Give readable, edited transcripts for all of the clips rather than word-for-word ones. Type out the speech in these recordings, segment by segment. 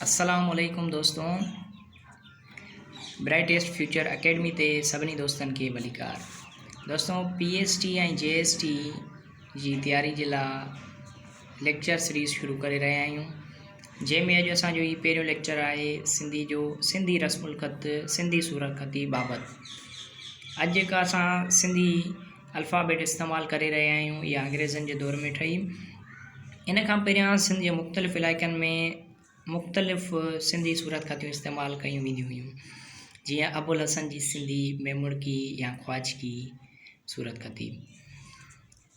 السلام عليڪم دوستو برائٽيسٽ فيوچر اڪيڊمي تي سڀني دوستن کي ڀليڪار دوستو P S T ۽ G S T جي تياري جي لاء ليڪچر سيريز شروع ڪري رهيا آهيون جنهن ۾ اڄ اسان جو هي پهريون ليڪچر آهي سنڌي جو سنڌي رسم الخط سنڌي صورتخطي بابت اڄ جيڪا اسان سنڌي الفابيٽ استعمال ڪري رهيا آهيون اها انگريزن جي دور ۾ ٺهي. ان کان پهريان سنڌ جي مختلف علائقن ۾ مختلف سنڌي صورتخطيون استعمال ڪيون وينديون هيون جيئن ابوالحسن جي سنڌي ميمڻڪي يا خواجگي صورتخطي.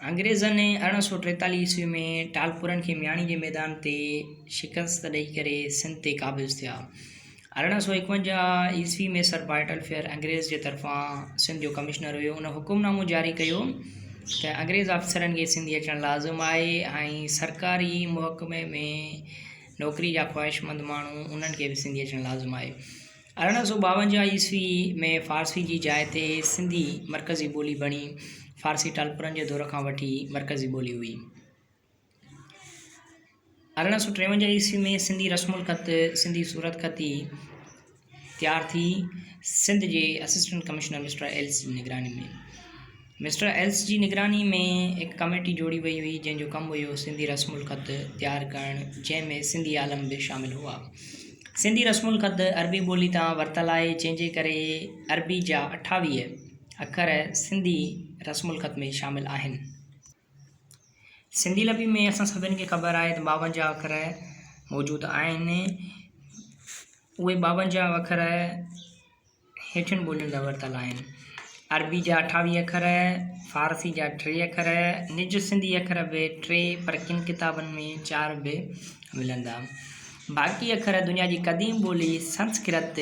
انگريزن 1843 عيسوي ۾ ٽالپرن کي مياڻي جي ميدان تي شڪست ڏئي ڪري سنڌ تي قابض ٿيا. 1851 عيسوي ۾ سر بارٽل فيئر انگريز جي طرفان سنڌ جو ڪمشنر هيو. ان حڪم نامو جاري ڪيو ته انگريز آفيسرن کي سنڌي اچڻ لازم آهي ۽ سرڪاري محڪمي ۾ نوڪري جا خواهشمند ماڻهو انهن کي به سنڌي اچڻ لازم آهي. 1852 عيسوي ۾ فارسي جي جاء تي سنڌي مرڪزي ٻولي بڻي. فارسي ٽالپرن جي دور کان وٺي مرڪزي ٻولي هئي. 1853 عيسوي ۾ سنڌي رسم الخط، سنڌي صورتخطي، تيار ٿي، سنڌ جي اسسٽنٽ ڪمشنر مسٽر ايلس جي نگراني ۾. مسٽر ايلس جي نگراني ۾ هڪ ڪميٽي جوڙي وئي هئي، جنهن جو ڪم هيو سنڌي رسم الخط تيار ڪرڻ، جنهن ۾ سنڌي عالم به شامل هئا. سنڌي رسم الخط عربي ٻولي تان ورتل آهي، جنهن جي ڪري عربي جا 28 اکر سنڌي رسم الخط ۾ شامل آهن. سنڌي لپي ۾ اسان سڀني کي خبر آهي ته 52 اکر موجود آهن. اهي 52 اکر هيٺين ٻولين تان ورتل آهن. عربي جا 28 اکر، فارسي جا 3 اکر، نج سنڌي اکر به 3 پر ڪن ڪتابن ۾ 4 به ملندا. باقي اکر دنيا جي قديم ٻولي سنسڪرت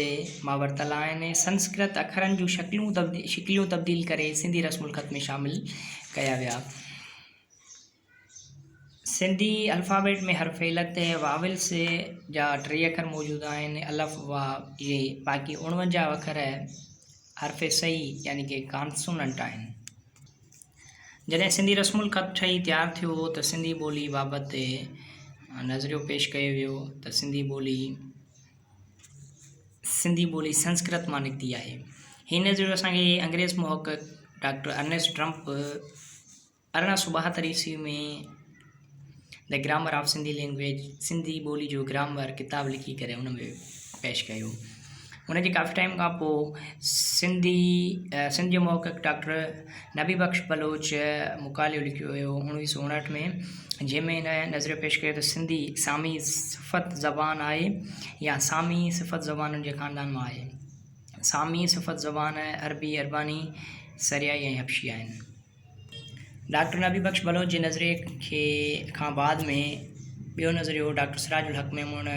مان ورتل آهن. سنسڪرت اکرن جون شڪليون تبديل ڪري سنڌي رسم الخط ۾ شامل ڪيا ويا. سنڌي الفابيٽ ۾ حرف علت واولس جا ٽي اکر موجود آهن، الف، واء، يي. باقي 49 اکر حرف صحيح يعني ڪي ڪانسوننٽ آهن. جڏهن سنڌي رسم الخط ٺهي تيار ٿيو ته سنڌي ٻولي بابت نظريو پيش ڪيو ويو ته سنڌي ٻولي سنڌي ٻولي سنسڪرت مان نڪتي آهي. هي نظريو اسان کي انگريز محقق ڊاڪٽر ارنيسٽ ٽرمپ 1872 عيسوي ۾ The Grammar of Sindhi Language، Sindhi ٻولي جو گرامر، ڪتاب لکي ڪري ان ۾ پيش ڪيو. ان جي ڪافي ٽائيم کان پوء سنڌي سنڌ جو محقق ڊاڪٽر نبي بخش بلوچ مقالو لکيو هيو 1959 ۾ جنهن ۾ هن نظريو پيش ڪيو ته سنڌي سامي صفت زبان آهي يا سامي صفت زبانن جي خاندان مان آهي. سامي صفت زبان عربي، ارباني، سريائي ۽ حبشي آهن. ڊاڪٽر نبي بخش بلوچ جي نظريي کي کان بعد ۾ ٻيو نظريو ڊاڪٽر سراج الحق ميمڻ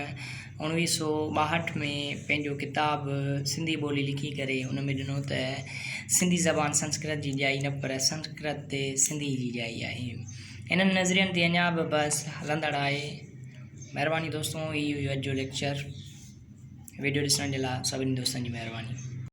1962 ۾ پنهنجو ڪتاب سنڌي ٻولي لکي ڪري ان ۾ ڏنو ته سنڌي زبان سنسڪرت جي ڄائي نه پر سنسڪرت سنڌي جي ڄائي آهي. انهن نظرين تي اڃا به بحث هلندڙ آهي. مهرباني دوستو هي هيو اڄ جو ليڪچر ويڊيو ڏسڻ جي لاء سڀني دوستن جي مهرباني.